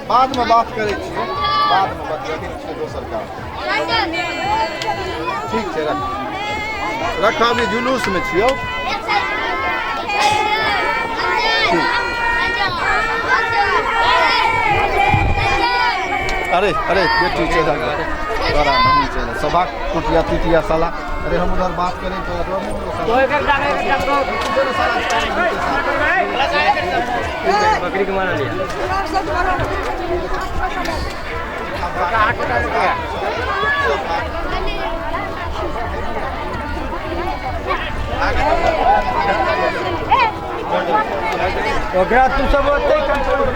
बाद में बात करै छियै, बाद में बात करै छियै दोसर काम। ठीक छै, रख रख, अभी जुलूस में छियौ। अरे अरे बेटी चल तोरा नहीं चल सभा कुटिया तिटिया साला। अरे हम उधर बात करें तो बकरी के मारा लिया। ओकरा तू सब ओते कंट्रोल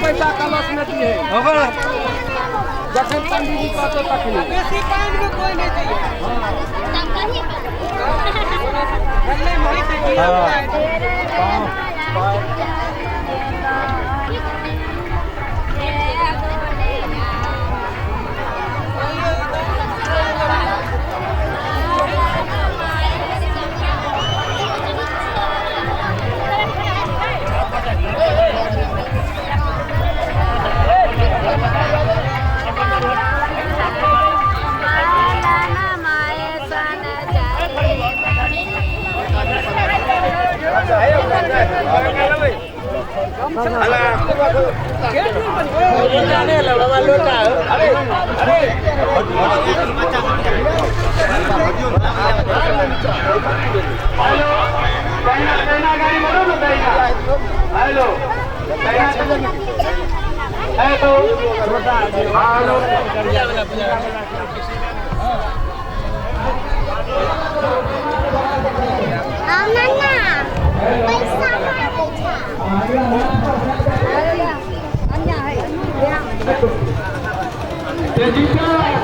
पैसा कलश में दिए जखन पंडीजी कहतो तखनी बेसी पानि में कोई नहीं दिए। तेजी से।